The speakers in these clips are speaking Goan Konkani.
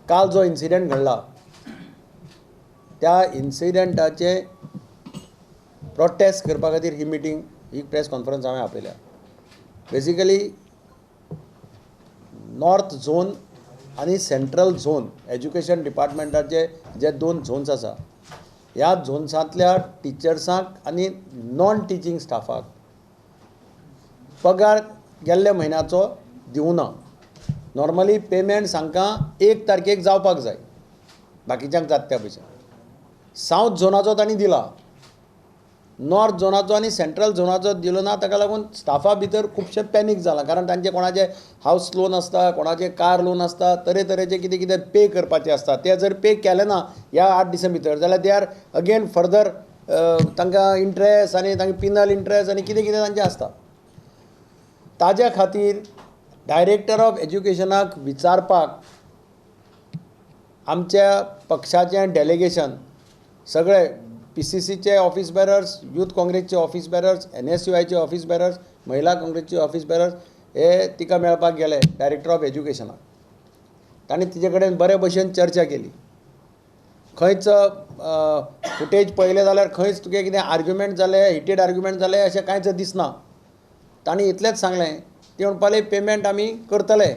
काल जो इन्सिडंट घडला त्या इन्सिडंटाचे प्रोटेस्ट करपा खातीर ही मिटींग, ही प्रेस कॉन्फरन्स हांवें आपयल्या. बेसिकली नॉर्थ झोन आनी सेंट्रल झोन एज्युकेशन डिपार्टमेंटाचे जे दोन झोन्स आसा, ह्या झोन्सांतल्या टिचर्सांक आनी नॉन टिचींग स्टाफाक पगार गेल्ल्या म्हयन्याचो दिवना. नॉर्मली पेमेंट्स हांकां 1 तारखेक जावपाक जाय, बाकीच्यांक जाता त्या भशेन. सावथ झोनाचो तांणी दिला, नॉर्थ झोनाचो आनी सेंट्रल झोनाचो दिलो ना. ताका लागून स्टाफा भितर खुबशें पॅनीक जालां, कारण तांचे कोणाचे हावस लोन आसता, कोणाचे कार लोन आसता, तरेतरेचे कितें कितें पे करपाचें आसता. ते जर पे केले ना ह्या 8 दिसां भितर जाल्यार they are again further तांकां इंट्रस्ट आनी तांकां पिनल इंट्रस्ट आनी कितें कितें तांचें आसता. ताज्या खातीर डायरेक्टर ऑफ एज्युकेशनाक विचारपाक आमच्या पक्षाचें डेलिगेशन सगळे PCCचे ऑफिस बेरर्स, यूथ काँग्रेसचे ऑफिस बेरर्स, NSUIचे ऑफिस बेरर्स, महिला काँग्रेसचे ऑफिस बेरर्स हे तिका मेळपाक गेले डायरेक्टर ऑफ एज्युकेशनाक. तांणी तिचे कडेन बरे भशेन चर्चा केली. खंयच फुटेज पळयलें जाल्यार खंयच तुगे कितें आर्ग्युमेंट जाले, हिटेड आर्ग्युमेंट जाले अशें कांयच दिसना. तांणी इतलेंच सांगलें, ती म्हणपाली पेमेंट आमी करतले,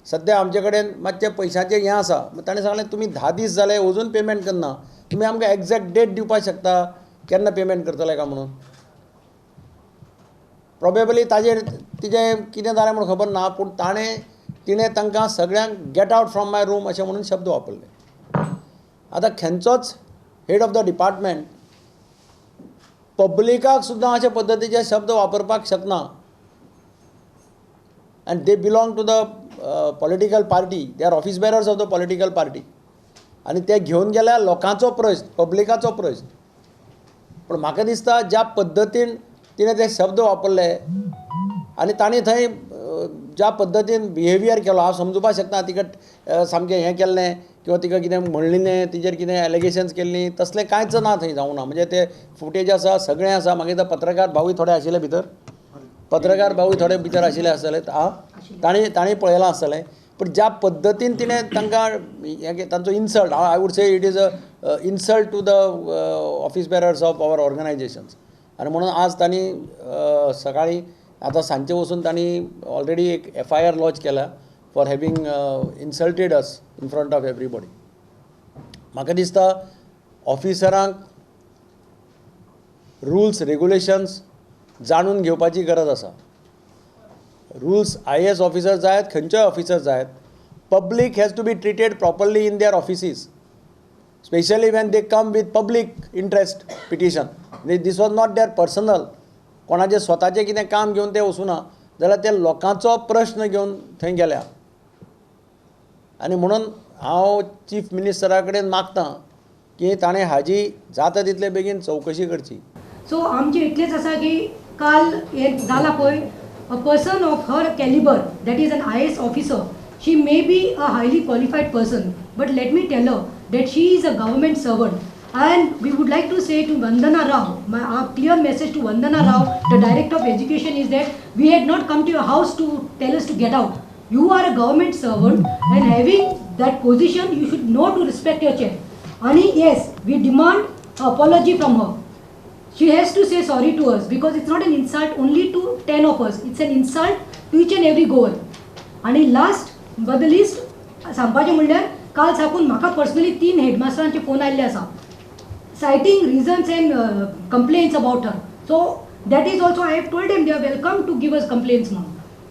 सद्या आमचे कडेन मातशें पयशांचें हें आसा. ताणें सांगलें तुमी 10 दीस जाले अजून पेमेंट करना, तुमी आमकां एग्जॅक्ट डेट दिवपाक शकता केन्ना पेमेंट करतले काय म्हणून. प्रोबेबली ताजेर तिजें कितें जालें म्हूण खबर ना, पूण ताणें तिणें तांकां सगळ्यांक get out from my room अशें म्हणून शब्द वापरले. आतां खंयचोच हेड ऑफ the department पब्लिकाक सुद्दां अशे पद्दतीचे शब्द वापरपाक शकना. And they belong to the political party, they are office bearers of the political party. आनी ते घेवन गेल्यार लोकांचो प्रश्न, पब्लिकाचो प्रश्न. पूण म्हाका दिसता ज्या पद्दतीन तिणें ते शब्द वापरले आनी तांणी थंय ज्या पद्दतीन बिहेवियर केलो, हांव समजुपाक शकना तिका सामकें हें केल्लें किंवा तिका कितें म्हणलें, तिजेर कितें एलिगेशन्स केल्लीं, तसलें कांयच ना थंय जावंक ना. म्हणजे ते फुटेज आसा, सगळें आसा. मागीर पत्रकार भावूय थोडे आशिल्ले भितर, पत्रकार भावूय थोडे भितर आशिल्ले आसतले, तांणी तांणी पळयलां आसतलें. पूण ज्या पद्दतीन तिणें तांकां हें तांचो insult, I would say it is a insult to the office bearers of our organisations. आनी म्हणून आज तांणी सकाळीं आतां सांजचे वचून तांणी ऑलरेडी एक FIR launch केला for having insulted us in front of everybody. म्हाका दिसता ऑफिसरांक रुल्स रेगुलेशन्स जाणून घेवपाची गरज आसा. रुल्स IAS officer जायत, खंयचोय ऑफिसर जायत, public has to be treated properly in their offices, specially when they come with public interest petition. This was not their personal, कोणाचें स्वताचें कितें काम घेवन ते वचूना जाल्यार ते लोकांचो प्रश्न घेवन थंय गेल्या. आनी म्हणून हांव चीफ मिनिस्टरा कडेन मागतां की ताणें हाजी जाता तितले बेगीन चवकशी करची. सो आमचें इतलेंच आसा की काल हें जालां पळय, a person of her calibre, that is an IAS officer, she may be a highly qualified person, but let me tell her that she is a government servant. And we would like to say to Vandana Rao, our clear message to Vandana Rao, the Director of Education, is that we had not come to your house to tell us to get out. You are a government servant and having that position, you should know to respect your chair. And yes, we demand apology from her. She has to say sorry to us because it's not an insult only to 10 of us, it's an insult to each and every Goan. And last but the least, सांगपाचें म्हणल्यार काल साकून म्हाका पर्सनली 3 हेडमास्टरांचे फोन आयिल्ले आसा, citing reasons and complaints about her. So that is also I have told them they are welcome to give us complaints म्हणून.